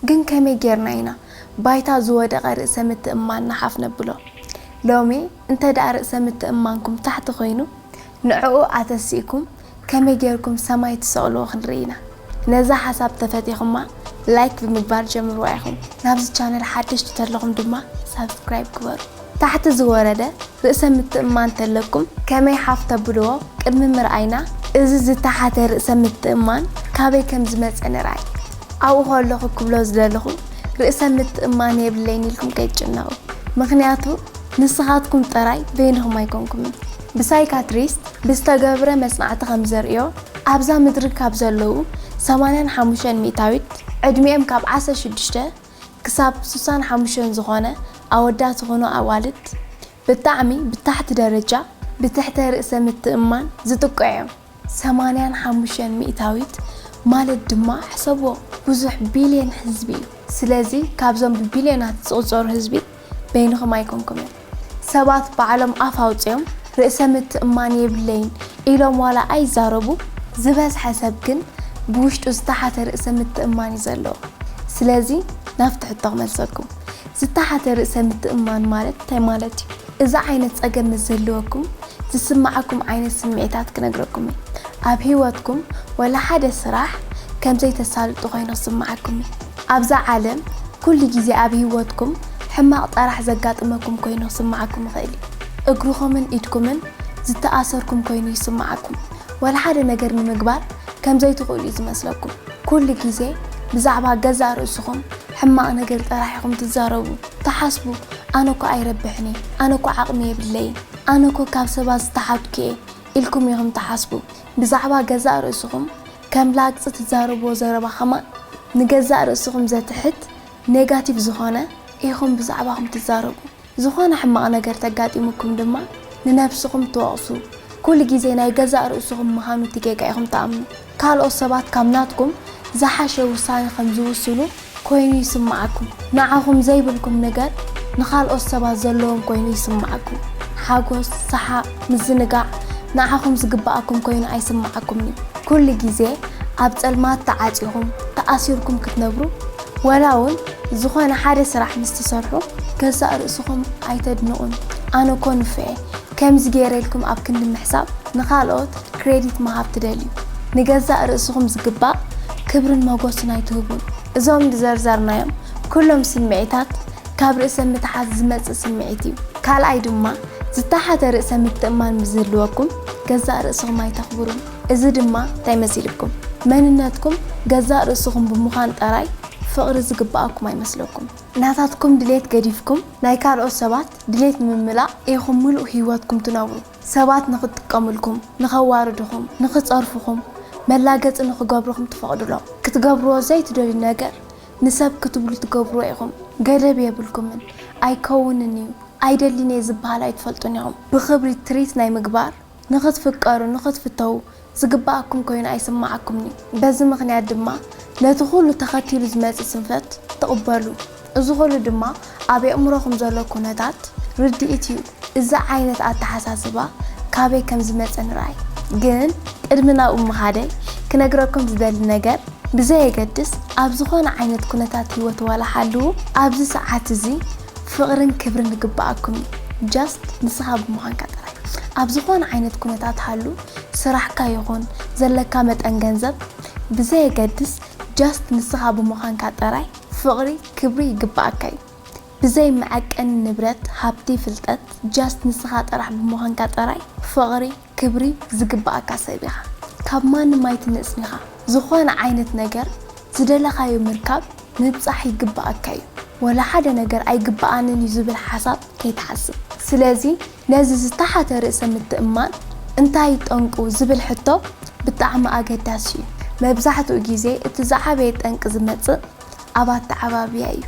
ግን ከመይ ጌርና ኢና ባይታ ዝወደቐ ርእሰ ምትእምማን ንሓፍ ነብሎ? ሎሚ እንተ ደኣ ርእሰ ምትእምማንኩም ታሕቲ ኮይኑ፣ ንዕኡ ኣተሲእኩም ከመይ ጌርኩም ሰማይ ትሰቕልዎ ክንርኢ ኢና። ነዛ ሓሳብ ተፈቲኹማ፣ ላይክ ብምግባር ጀምርዋ ኢኹም። ናብዚ ቻነል ሓደሽቲ ተለኹም ድማ ሳብስክራይብ ግበሩ። ታሕቲ ዝወረደ ርእሰ ምትእምማን ተለኩም ከመይ ሓፍ ተብልዎ ቅድሚ ምርኣይና፣ እዚ ዝተሓተ ርእሰ ምትእምማን ካበይ ከም ዝመጸ ንርኣይ። ኣብኡ ከለኹ ክብሎ ዝደለኹ፣ ርእሰ ምትእምማን የብለይን ኢልኩም ከይትጭነቑ። ምኽንያቱ ንስኻትኩም ጥራይ በይንኹም ኣይኮንኩምን። ብሳይካትሪስት ብዝተገብረ መጽናዕቲ ከም ዘርእዮ፣ ኣብዛ ምድሪ ካብ ዘለዉ ሰማንያን ሓሙሽተን ሚእታዊት ዕድሚኦም ካብ ዓሰርተ ሽዱሽተ ክሳብ ስሳን ሓሙሽተን ዝኾነ ኣወዳት ዝኾኑ ኣዋልድ፣ ብጣዕሚ ብታሕቲ ደረጃ ብትሕተ ርእሰ ምትእምማን ዝጥቅዑ እዮም። ሰማንያን ሓሙሽተን ሚእታዊት ማለት ድማ ሕሰብዎ፣ ብዙሕ ቢልዮን ህዝቢ እዩ። ስለዚ ካብዞም ብቢልዮናት ዝቑጸሩ ህዝቢ በይንኹም ኣይኮንኩምን። ሰባት ባዕሎም ኣፍ ኣውጺኦም ርእሰ ምትእምማን የብለይን ኢሎም ዋላ ኣይዛረቡ፣ ዝበዝሐ ሰብ ግን ብውሽጡ ዝተሓተ ርእሰ ምትእምማን እዩ ዘለዎ። ስለዚ ናብቲ ሕቶ ክመልሰኩም። ዝተሓተ ርእሰ ምትእምማን ማለት እንታይ ማለት እዩ? እዚ ዓይነት ጸገም ምስ ዝህልወኩም ዝስምዓኩም ዓይነት ስምዒታት ክነግረኩም እየ። ኣብ ህይወትኩም ወላ ሓደ ስራሕ ከም ዘይተሳልጡ ኮይኑ ክስምዓኩም እዩ። ኣብዛ ዓለም ኩሉ ግዜ ኣብ ህይወትኩም ሕማቕ ጥራሕ ዘጋጥመኩም ኮይኑ ክስምዓኩም ይኽእል እዩ። እግርኹምን ኢድኩምን ዝተኣሰርኩም ኮይኑ ይስምዓኩም። ወላ ሓደ ነገር ንምግባር ከም ዘይትኽእሉ እዩ ዝመስለኩም። ኩሉ ግዜ ብዛዕባ ገዛእ ርእስኹም ሕማቕ ነገር ጥራሕ ኢኹም ትዛረቡ፣ ትሓስቡ። ኣነ እኮ ኣይረብሕን እየ፣ ኣነ እኮ ዓቕሚ የብለይን፣ ኣነ እኮ ካብ ሰባት ዝተሓትኩ እየ ኢልኩም ኢኹም ትሓስቡ። ብዛዕባ ገዛእ ርእስኹም ከም ላግጺ ትዛረብዎ ዘረባ ከማን ንገዛእ ርእስኹም ዘትሕት ኔጋቲቭ ዝኾነ ኢኹም ብዛዕባኹም ትዛረቡ። ዝኾነ ሕማቕ ነገር ተጋጢሙኩም ድማ ንነብስኹም ትወቕሱ። ኩሉ ግዜ ናይ ገዛእ ርእስኹም ምዃኑ እቲ ጌጋ ኢኹም ትኣምኑ። ካልኦት ሰባት ካብ ናትኩም ዝሓሸ ውሳነ ከም ዝውስኑ ኮይኑ ይስምዓኩም። ንዓኹም ዘይብልኩም ነገር ንኻልኦት ሰባት ዘለዎም ኮይኑ ይስምዓኩም። ሓጎስ፣ ሰሓቕ፣ ምዝንጋዕ ንዓኹም ዝግብኣኩም ኮይኑ ኣይስምዓኩምን እዩ። ኩሉ ግዜ ኣብ ጸልማት ተዓጺኹም፣ ተኣሲርኩም ክትነብሩ፣ ወላ እውን ዝኾነ ሓደ ስራሕ ምስ ትሰርሑ፣ ገዛእ ርእስኹም ኣይተድንቑን። ኣነ እኮ ንፉዕ እየ፣ ከምዚ ገይረ ኢልኩም ኣብ ክንዲ ምሕሳብ፣ ንኻልኦት ክሬዲት ምሃብ ትደልዩ። ንገዛእ ርእስኹም ዝግባእ ክብርን መጎስን ኣይትህቡን። እዞም ዝዘርዘርናዮም ኩሎም ስምዒታት ካብ ርእሰ ምትሓት ዝመጽእ ስምዒት እዩ። ካልኣይ ድማ ዝተሓተ ርእሰ ምትእምማን ምስ ዝህልወኩም ገዛእ ርእስኹም ኣይተኽብሩን። እዚ ድማ እንታይ መሲልኩም? መንነትኩም ገዛእ ርእስኹም ብምዃን ጥራይ ፍቕሪ ዝግብኣኩም ኣይመስለኩም። ናታትኩም ድሌት ገዲፍኩም ናይ ካልኦት ሰባት ድሌት ንምምላእ ኢኹም ምሉእ ህይወትኩም ትነብሩ። ሰባት ንኽጥቀሙልኩም፣ ንኸዋርድኹም፣ ንኽጸርፉኹም፣ መላገጺ ንኽገብሩኹም ትፈቕዱሎም። ክትገብርዎ ዘይትደልዩ ነገር ንሰብ ክትብሉ ትገብርዎ ኢኹም። ገደብ የብልኩምን። ኣይከውንን እዩ፣ ኣይደልን እየ ዝበሃል ኣይትፈልጡን ኢኹም። ብኽብሪ ትሪት ናይ ምግባር፣ ንኽትፍቀሩ፣ ንኽትፍተዉ ዝግብኣኩም ኮይኑ ኣይስምዓኩምን እዩ። በዚ ምኽንያት ድማ ነቲ ኩሉ ተኸቲሉ ዝመጽእ ስንፈት ትቕበሉ። እዚ ኩሉ ድማ ኣብ ኣእምሮኹም ዘሎ ኩነታት ርድኢት እዩ። እዚ ዓይነት ኣተሓሳስባ ካበይ ከም ዝመጸ ንርኣይ። ግን ቅድሚ ናብኡ ምኻደይ ክነግረኩም ዝደሊ ነገር፣ ብዘየገድስ ኣብ ዝኾነ ዓይነት ኩነታት ህይወት ዋላ ሓልዉ፣ ኣብዚ ሰዓት እዚ ፍቕርን ክብርን ይግብኣኩም እዩ። ጃስት ንስኻ ብምዃንካ ጥራይ። ኣብ ዝኾነ ዓይነት ኩነታት ሃሉ፣ ስራሕካ ይኹን ዘለካ መጠን ገንዘብ ብዘየገድስ፣ ጃስት ንስኻ ብምዃንካ ጥራይ ፍቕሪ፣ ክብሪ ይግብኣካ እዩ። ብዘይ መዐቀኒ ንብረት፣ ሃብቲ፣ ፍልጠት፣ ጃስት ንስኻ ጥራሕ ብምዃንካ ጥራይ ፍቕሪ፣ ክብሪ ዝግብኣካ ሰብ ኢኻ። ካብ ማንም ኣይትነጽን ኢኻ። ዝኾነ ዓይነት ነገር ዝደለኻዮ ምርካብ ምብጻሕ ይግብኣካ እዩ። ወላ ሓደ ነገር ኣይግብኣንን እዩ ዝብል ሓሳብ ከይትሓስብ። ስለዚ ነዚ ዝተሓተ ርእሰ ምትእምማን እንታይ እዩ ጠንቁ ዝብል ሕቶ ብጣዕሚ ኣገዳሲ እዩ። መብዛሕትኡ ግዜ እቲ ዝዓበየ ጠንቂ ዝመጽእ ኣብ ኣተዓባብያ እዩ።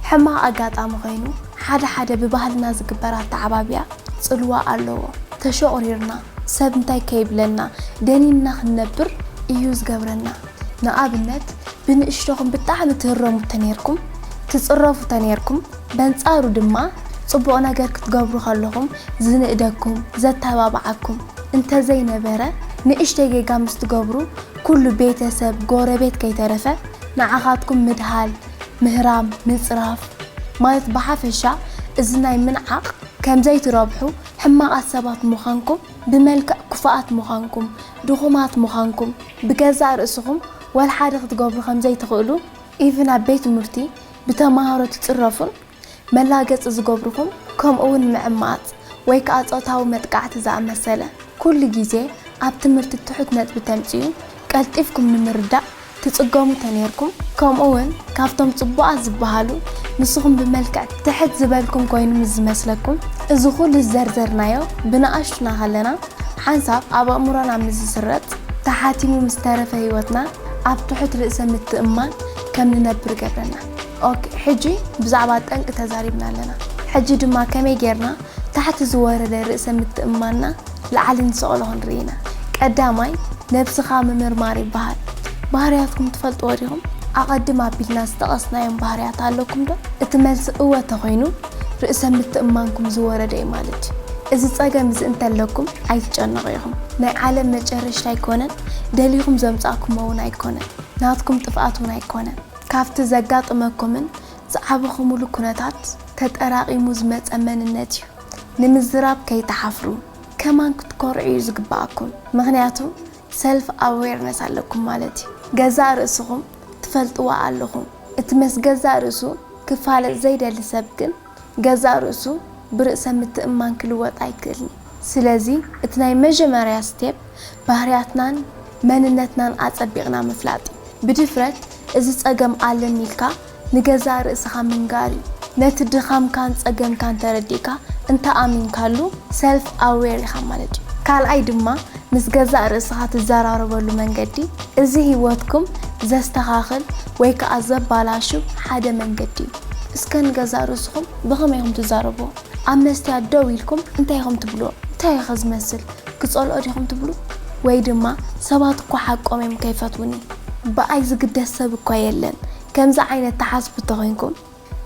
ሕማቕ ኣጋጣሚ ኮይኑ፣ ሓደ ሓደ ብባህልና ዝግበር ኣተዓባብያ ጽልዋ ኣለዎ። ተሸቑሪርና፣ ሰብ እንታይ ከይብለና፣ ደኒንና ክንነብር እዩ ዝገብረና። ንኣብነት፣ ብንእሽቶኹም ብጣዕሚ ትህረሙ ተነይርኩም፣ ትጽረፉ ተነይርኩም፣ በንጻሩ ድማ ጽቡቕ ነገር ክትገብሩ ከለኹም ዝንእደኩም፣ ዘተባብዓኩም እንተዘይነበረ፣ ንእሽተይ ጌጋ ምስ ትገብሩ፣ ኩሉ ቤተሰብ፣ ጎረቤት ከይተረፈ ንዓኻትኩም ምድሃል፣ ምህራም፣ ምጽራፍ ማለት ብሓፈሻ እዚ ናይ ምንዓቕ ከም ዘይትረብሑ፣ ሕማቓት ሰባት ምዃንኩም፣ ብመልክዕ ክፉኣት ምዃንኩም፣ ድኹማት ምዃንኩም፣ ብገዛእ ርእስኹም ወላ ሓደ ክትገብሩ ከም ዘይትኽእሉ፣ ኢቭን ኣብ ቤት ትምህርቲ ብተማሃሮ ትጽረፉን መላገጺ ዝገብርኹም፣ ከምኡ እውን ምዕማጽ ወይ ከኣ ጾታዊ መጥቃዕቲ ዝኣመሰለ፣ ኩሉ ግዜ ኣብ ትምህርቲ ትሑት ነጥቢ ተምጽኡ ቀልጢፍኩም ንምርዳእ ትጽገሙ ተነይርኩም፣ ከምኡ እውን ካብቶም ጽቡቓት ዝበሃሉ ንስኹም ብመልክዕ ትሕት ዝበልኩም ኮይኑ ምስ ዝመስለኩም፣ እዚ ኩሉ ዝዘርዘርናዮ ብንኣሽቱና ከለና ሓንሳብ ኣብ ኣእምሮና ምስ ዝስረጽ ተሓቲሙ ምስ ተረፈ ህይወትና ኣብ ትሑት ርእሰ ምትእምማን ከም ንነብር ይገብረና። ኦኬ፣ ሕጂ ብዛዕባ ጠንቂ ተዛሪብና ኣለና። ሕጂ ድማ ከመይ ጌርና ታሕቲ ዝወረደ ርእሰ ምትእምማንና ላዕሊ ንሰቕሎ ክንርኢ ኢና። ቀዳማይ ነብስኻ ምምርማር ይበሃል። ባህርያትኩም ትፈልጥዎ ዲኹም? ኣቐድም ኣቢልና ዝጠቐስናዮም ባህርያት ኣለኩም ዶ? እቲ መልሲ እወ ተኾይኑ ርእሰ ምትእምማንኩም ዝወረደ እዩ ማለት እዩ። እዚ ጸገም እዚ እንተለኩም ኣይትጨነቑ ኢኹም። ናይ ዓለም መጨረሽታ ኣይኮነን፣ ደሊኹም ዘምጻእኩሞ እውን ኣይኮነን፣ ናትኩም ጥፍኣት እውን ኣይኮነን። ካብቲ ዘጋጥመኩምን ዝዓበኹምሉ ኩነታት ተጠራቒሙ ዝመጸ መንነት እዩ። ንምዝራብ ከይትሓፍሩ፣ ከማን ክትኮርዑ እዩ ዝግባኣኩም። ምኽንያቱ ሰልፍ ኣዌርነስ ኣለኩም ማለት እዩ። ገዛእ ርእስኹም ትፈልጥዋ ኣለኹም። እቲ መስ ገዛእ ርእሱ ክፋለጥ ዘይደሊ ሰብ ግን ገዛእ ርእሱ ብርእሰ ምትእምማን ክልወጥ ኣይክእልን እዩ። ስለዚ እቲ ናይ መጀመርያ ስቴፕ ባህርያትናን መንነትናን ኣጸቢቕና ምፍላጥ እዩ። ብድፍረት እዚ ጸገም ኣለኒ ኢልካ ንገዛእ ርእስኻ ምንጋር እዩ። ነቲ ድኻምካን ጸገምካን ተረዲእካ እንተ ኣሚንካሉ ሰልፍ ኣዌር ኢኻ ማለት እዩ። ካልኣይ ድማ ምስ ገዛእ ርእስኻ ትዘራረበሉ መንገዲ እዚ ህይወትኩም ዘስተኻኽል ወይ ከኣ ዘባላሹ ሓደ መንገዲ እዩ። እስከ ንገዛእ ርእስኹም ብኸመይ ኢኹም ትዛረብዎ? ኣብ መስትያት ደው ኢልኩም እንታይ ኢኹም ትብልዎ? እንታይ ኢኸ ዝመስል? ክጸልኦ ዲኹም ትብሉ? ወይ ድማ ሰባት እኮ ሓቆም እዮም ከይፈትውኒ፣ ብኣይ ዝግደስ ሰብ እኳ የለን። ከምዚ ዓይነት ትሓስቡ እንተኾይንኩም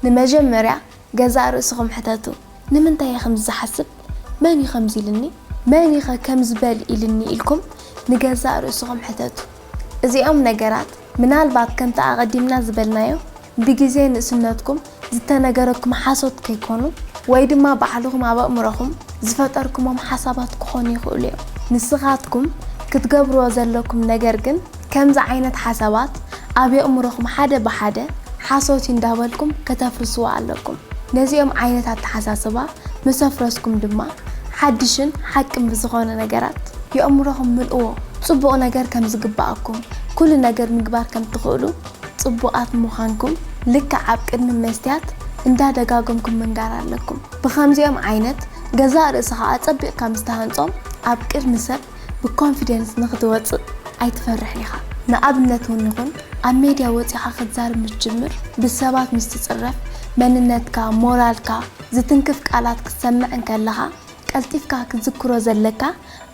ንመጀመርያ ገዛእ ርእስኹም ሕተቱ። ንምንታይ እየ ከምዚ ዝሓስብ? መን እዩ ከምዚ ኢልኒ? መን እዩ ኸ ከምዚ በል ኢልኒ ኢልኩም ንገዛእ ርእስኹም ሕተቱ። እዚኦም ነገራት ምናልባት ከምቲ ኣቐዲምና ዝበልናዮ ብግዜ ንእስነትኩም ዝተነገረኩም ሓሶት ከይኮኑ ወይ ድማ ባዕልኹም ኣብ ኣእምሮኹም ዝፈጠርኩሞም ሓሳባት ክኾኑ ይኽእሉ እዮም። ንስኻትኩም ክትገብርዎ ዘለኩም ነገር ግን ከምዚ ዓይነት ሓሳባት ኣብ የእምሮኹም ሓደ ብሓደ ሓሶት እዩ እንዳበልኩም ከተፍርስዎ ኣለኩም። ነዚኦም ዓይነት ኣተሓሳስባ ምስ ኣፍረስኩም ድማ ሓድሽን ሓቅን ብዝኾነ ነገራት የእምሮኹም ምልእዎ። ጽቡቕ ነገር ከም ዝግባኣኩም፣ ኩሉ ነገር ምግባር ከም ትኽእሉ፣ ጽቡቓት ምዃንኩም ልክዕ ኣብ ቅድሚ መስትያት እንዳደጋገምኩም ምንጋር ኣለኩም። ብኸምዚኦም ዓይነት ገዛእ ርእስኻ ኣጸቢቕካ ምስ ተሃንጾም ኣብ ቅድሚ ሰብ ብኮንፊደንስ ንኽትወጽእ ኣይትፈርሕን ኢኻ። ንኣብነት እውን ይኹን ኣብ ሜድያ ወጺኻ ክትዛረብ ምስ ትጅምር፣ ብሰባት ምስ ትጽረፍ፣ መንነትካ፣ ሞራልካ ዝትንክፍ ቃላት ክትሰምዕ እንከለኻ ቀልጢፍካ ክትዝክሮ ዘለካ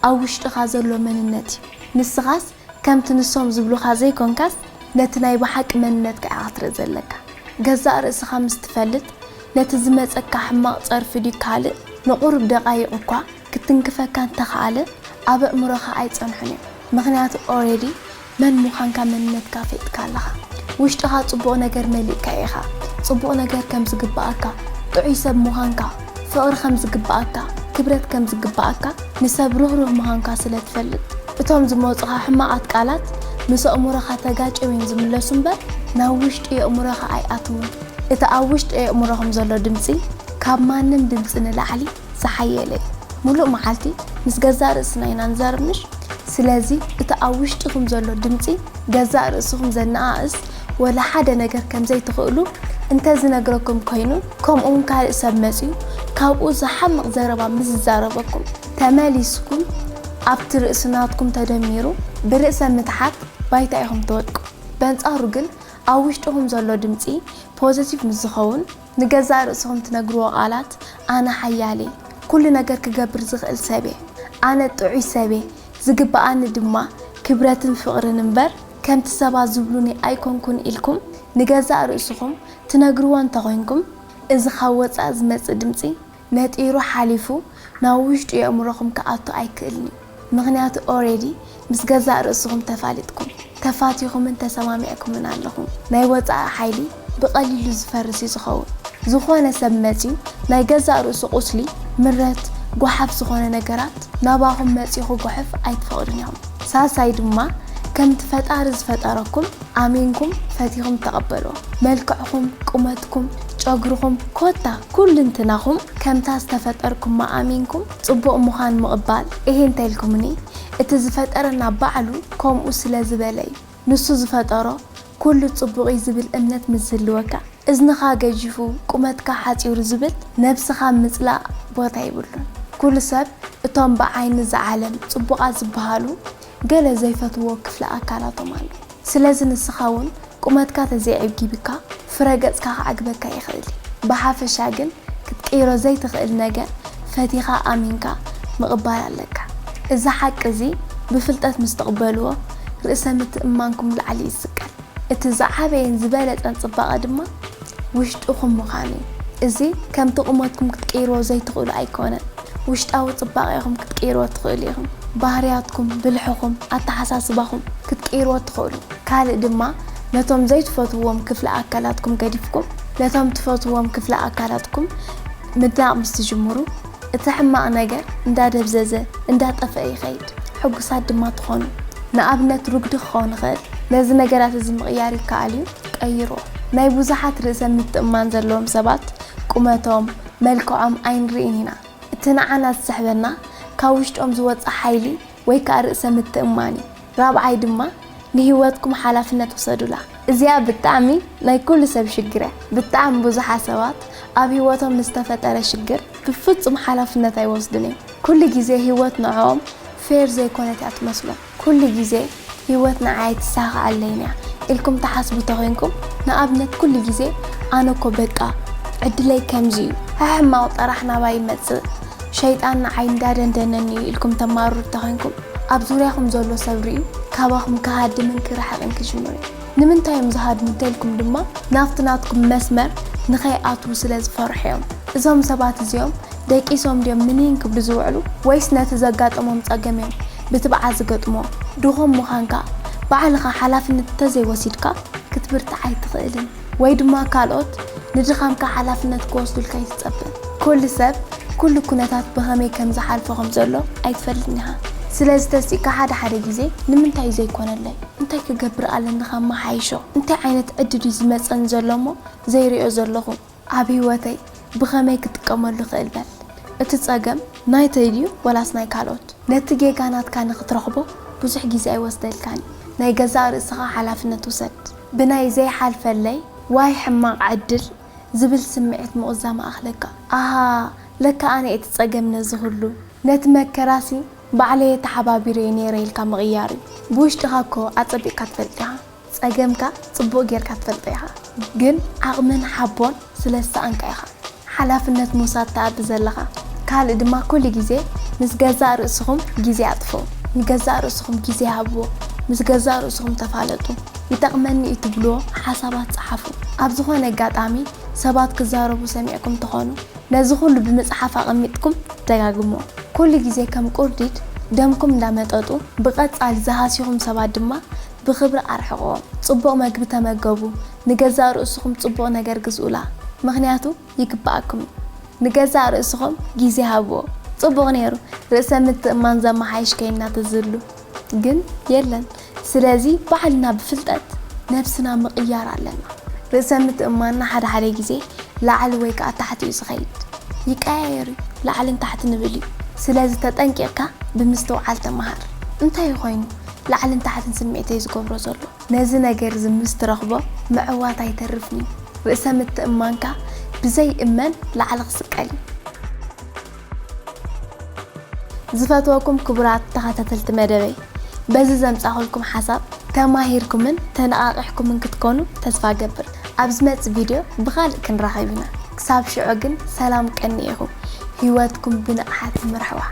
ኣብ ውሽጥኻ ዘሎ መንነት እዩ። ንስኻስ ከምቲ ንሶም ዝብሉኻ ዘይኮንካስ ነቲ ናይ ብሓቂ መንነትካ ኢኻ ክትርኢ ዘለካ። ገዛእ ርእስኻ ምስ ትፈልጥ ነቲ ዝመጸካ ሕማቕ ጸርፊ ድዩ ካልእ ንቑሩብ ደቓይቕ እኳ ክትንክፈካ እንተኸኣለ ኣብ ኣእምሮኻ ኣይጸንሑን እዮም። ምኽንያቱ ኦሬዲ መን ምዃንካ መንነትካ ኣፍሊጥካ ኣለኻ። ውሽጥኻ ጽቡቕ ነገር መሊእካ ኢኻ። ጽቡቕ ነገር ከም ዝግባኣካ፣ ጥዑይ ሰብ ምዃንካ፣ ፍቕሪ ከም ዝግባኣካ፣ ክብረት ከም ዝግባኣካ፣ ንሰብ ርህሩህ ምዃንካ ስለ ትፈልጥ። እቶም ዝመጹኻ ሕማቓት ቃላት ምስ ኣእምሮኻ ተጋጭዮም እዮም ዝምለሱ እምበር ናብ ውሽጢ ኣእምሮኻ ኣይኣትውን። እቲ ኣብ ውሽጢ ኣእምሮኹም ዘሎ ድምጺ ካብ ማንም ድምጺ ንላዕሊ ዝሓየለ እዩ። ሙሉእ መዓልቲ ምስ ገዛእ ርእስና ኢና ንዛረብ ምሽ? ስለዚ እቲ ኣብ ውሽጥኹም ዘሎ ድምጺ ገዛእ ርእስኹም ዘነኣእስ ወላ ሓደ ነገር ከም ዘይትኽእሉ እንተ ዝነግረኩም ኮይኑ፣ ከምኡ እውን ካልእ ሰብ መጺኡ ካብኡ ዝሓምቕ ዘረባ ምስ ዝዛረበኩም፣ ተመሊስኩም ኣብቲ ርእሲ ናትኩም ተደሚሩ ብርእሰ ምትሓት ባይታ ኢኹም ትወድቁ። በንጻሩ ግን ኣብ ውሽጥኹም ዘሎ ድምጺ ፖዘቲቭ ምስ ዝኸውን፣ ንገዛእ ርእስኹም ትነግርዎ ቃላት፣ ኣነ ሓያል እየ፣ ኩሉ ነገር ክገብር ዝኽእል ሰብ እየ፣ ኣነ ጥዑይ ሰብ እየ፣ ዝግብኣኒ ድማ ክብረትን ፍቕርን እምበር ከምቲ ሰባት ዝብሉኒ ኣይኮንኩን ኢልኩም ንገዛእ ርእስኹም ትነግርዎ እንተኾይንኩም፣ እዚ ካብ ወጻኢ ዝመጽእ ድምጺ ነጢሩ ሓሊፉ ናብ ውሽጢ የእምሮኹም ክኣቱ ኣይክእልን እዩ። ምኽንያቱ ኦሬዲ ምስ ገዛእ ርእስኹም ተፋሊጥኩም፣ ተፋቲኹምን ተሰማሚዕኩምን ኣለኹም። ናይ ወጻኢ ሓይሊ ብቐሊሉ ዝፈርስ እዩ ዝኸውን። ዝኾነ ሰብ መጺኡ ናይ ገዛእ ርእሱ ቁስሊ፣ ምረት፣ ጓሓፍ ዝኾነ ነገራት ናባኹም መጺኡ ክጉሕፍ ኣይትፈቕዱን ኢኹም። ሳልሳይ ድማ ከምቲ ፈጣሪ ዝፈጠረኩም ኣሚንኩም ፈቲኹም ተቐበልዎ። መልክዕኹም፣ ቁመትኩም፣ ጨጉርኹም፣ ኮታ ኩልንትናኹም ከምታ ዝተፈጠርኩማ ኣሚንኩም ጽቡቕ ምዃን ምቕባል። እሄ እንተልኩምኒ እቲ ዝፈጠረና ባዕሉ ከምኡ ስለ ዝበለ እዩ። ንሱ ዝፈጠሮ ኩሉ ጽቡቕ እዩ ዝብል እምነት ምስ ዝህልወካ፣ እዝንኻ ገጂፉ ቁመትካ ሓጺሩ ዝብል ነብስኻ ምጽላእ ቦታ የብሉን። ኩሉ ሰብ እቶም ብዓይኒ እዛ ዓለም ጽቡቓት ዝበሃሉ ገለ ዘይፈትዎ ክፍለ ኣካላቶም ኣሎ። ስለዚ ንስኻ እውን ቁመትካ ተዘይዕጊብካ ፍረ ገጽካ ክዓግበካ ይኽእል እዩ። ብሓፈሻ ግን ክትቅይሮ ዘይትኽእል ነገር ፈቲኻ ኣሚንካ ምቕባል ኣለካ። እዚ ሓቂ እዚ ብፍልጠት ምስ ትቕበልዎ ርእሰ ምትእምማንኩም ላዕሊ ይስቀል። እቲ ዝዓበየን ዝበለጸን ጽባቐ ድማ ውሽጥኹም ምዃኑ እዩ። እዚ ከምቲ ቁመትኩም ክትቅይርዎ ዘይትኽእሉ ኣይኮነን። ውሽጣዊ ጽባቐኹም ክትቅይርዎ ትኽእሉ ኢኹም። ባህርያትኩም፣ ብልሕኹም፣ ኣተሓሳስባኹም ክትቅይርዎ ትኽእሉ። ካልእ ድማ ነቶም ዘይትፈትውዎም ክፍለ ኣካላትኩም ገዲፍኩም ነቶም ትፈትውዎም ክፍለ ኣካላትኩም ምድናቕ ምስ ትጅምሩ እቲ ሕማቕ ነገር እንዳደብዘዘ እንዳጠፍአ ይኸይድ። ሕጉሳት ድማ ትኾኑ። ንኣብነት ርጉዲ ክኸውን ይኽእል። ነዚ ነገራት እዚ ምቕያር ይከኣል እዩ፣ ቀይርዎ። ናይ ብዙሓት ርእሰ ምትእምማን ዘለዎም ሰባት ቁመቶም፣ መልክዖም ኣይንርእን ኢና። እቲ ንዓና ዝስሕበና ካብ ውሽጦም ዝወጽእ ሓይሊ ወይ ከኣ ርእሰ ምትእምማን እዩ። ራብዓይ ድማ ንህይወትኩም ሓላፍነት ውሰዱላ። እዚኣ ብጣዕሚ ናይ ኩሉ ሰብ ሽግር እያ። ብጣዕሚ ብዙሓት ሰባት ኣብ ህይወቶም ንዝተፈጠረ ሽግር ብፍጹም ሓላፍነት ኣይወስዱን እዮም። ኩሉ ግዜ ህይወት ንዕኦም ፌር ዘይኮነት እያ ትመስሎም። ኩሉ ግዜ ህይወት ንዓይ ትሳኻዓለይን እያ ኢልኩም ትሓስቡ ተኾይንኩም፣ ንኣብነት ኩሉ ግዜ ኣነ እኮ በቃ ዕድለይ ከምዚ እዩ፣ ሕሕማቕ ጥራሕ ናባይ ይመጽእ፣ ሸይጣን ንዓይ እንዳደንደነኒ እዩ ኢልኩም ተማርሩ ተኾይንኩም፣ ኣብ ዙርያኹም ዘሎ ሰብ ርእዩ ካባኹም ክሃድምን ክርሕቕን ክጅምር እዩ። ንምንታይ እዮም ዝሃድሙ እንተልኩም ድማ ናብቲ ናትኩም መስመር ንኸይኣትዉ ስለ ዝፈርሑ እዮም። እዞም ሰባት እዚኦም ደቂሶም ድዮም ምኒን ክብሉ ዝውዕሉ ወይስ ነቲ ዘጋጠሞም ጸገም እዮም ብትብዓት ዝገጥሞ? ድኹም ምዃንካ ባዕልኻ ሓላፍነት እንተዘይወሲድካ ክትብርትዕ ኣይትኽእልን። ወይ ድማ ካልኦት ንድኻምካ ሓላፍነት ክወስዱልካ ኣይትጸበ። ኩሉ ሰብ ኩሉ ኩነታት ብኸመይ ከም ዝሓልፎ ከም ዘሎ ኣይትፈልጥን ኢኻ። ስለዚ ተሲእካ ሓደ ሓደ ግዜ ንምንታይ ዘይኮነለይ? እንታይ ክገብር ኣለኒ ከመሓይሾ? እንታይ ዓይነት ዕድል እዩ ዝመጸኒ ዘሎ እሞ ዘይሪኦ ዘለኹ? ኣብ ህይወተይ ብኸመይ ክጥቀመሉ ክእል በል። እቲ ጸገም ናይተይ ድዩ ወላስ ናይ ካልኦት? ነቲ ጌጋ ናትካ ንኽትረኽቦ ብዙሕ ግዜ ኣይወስደልካን እዩ። ናይ ገዛእ ርእስኻ ሓላፍነት ውሰድ። ብናይ ዘይሓልፈለይ ዋይ ሕማቕ ዕድል ዝብል ስምዒት ምቑዛም ኣኽለካ። ኣሃ ለካ ኣነ እቲ ጸገም ነዚ ኩሉ። ነቲ መከራሲ ባዕለየ ተሓባቢረዮ ነይረ ኢልካ ምቕያር እዩ። ብውሽጥኻ እኮ ኣጸቢቕካ ትፈልጥ ኢኻ። ጸገምካ ጽቡቕ ጌርካ ትፈልጦ ኢኻ። ግን ዓቕምን ሓቦን ስለ ዝሰኣንካ ኢኻ ሓላፍነት ምውሳድ ትኣቢ ዘለኻ። ካልእ ድማ ኩሉ ግዜ ምስ ገዛእ ርእስኹም ግዜ ኣጥፍኡ። ንገዛእ ርእስኹም ግዜ ሃብዎ። ምስ ገዛእ ርእስኹም ተፋለጡ። ይጠቕመኒ እዩ ትብልዎ ሓሳባት ጸሓፉ። ኣብ ዝኾነ ኣጋጣሚ ሰባት ክዛረቡ ሰሚዕኩም ትኾኑ። ነዚ ኩሉ ብምጽሓፍ ኣቐሚጥኩም ደጋግሞ። ኩሉ ግዜ ከም ቁርዲድ ደምኩም እንዳመጠጡ ብቐጻሊ ዝሃስይኹም ሰባት ድማ ብኽብሪ ኣርሕቕዎም። ጽቡቕ መግቢ ተመገቡ። ንገዛእ ርእስኹም ጽቡቕ ነገር ግዝኡላ። ምኽንያቱ ይግብኣኩም እዩ። ንገዛእ ርእስኹም ግዜ ሃብዎ። ጽቡቕ ነይሩ ርእሰ ምትእማን ዘመሓይሽ ከይንና ትዝሉ። ግን የለን። ስለዚ ባዕልና ብፍልጠት ነብስና ምቕያር ኣለና። ርእሰ ምትእማንና ሓደ ሓደ ግዜ ላዕሊ ወይ ከኣ ታሕቲ እዩ ዝኸይድ። ይቀያየር እዩ። ላዕልን ታሕትን ይብል እዩ። ስለዚ ተጠንቂቕካ ብምስትውዓል ተመሃር። እንታይ ኮይኑ ላዕልን ታሕትን ስምዒተይ ዝገብሮ ዘሎ? ነዚ ነገር እዚ ምስ ትረኽቦ ምዕዋት ኣይተርፍን እዩ። ርእሰ ምትእማንካ ብዘይ እመን ላዕሊ ክስቀል እዩ። ዝፈትወኩም ክቡራት ተኸታተልቲ መደበይ፣ በዚ ዘምጻኹልኩም ሓሳብ ተማሂርኩምን ተነቓቒሕኩምን ክትኮኑ ተስፋ እገብር። ኣብ ዝመጽእ ቪድዮ ብኻልእ ክንራኸብ ኢና። ክሳብ ሽዑ ግን ሰላም ቀንየኹም፣ ህይወትኩም ብንቕሓት ምርሕዋ።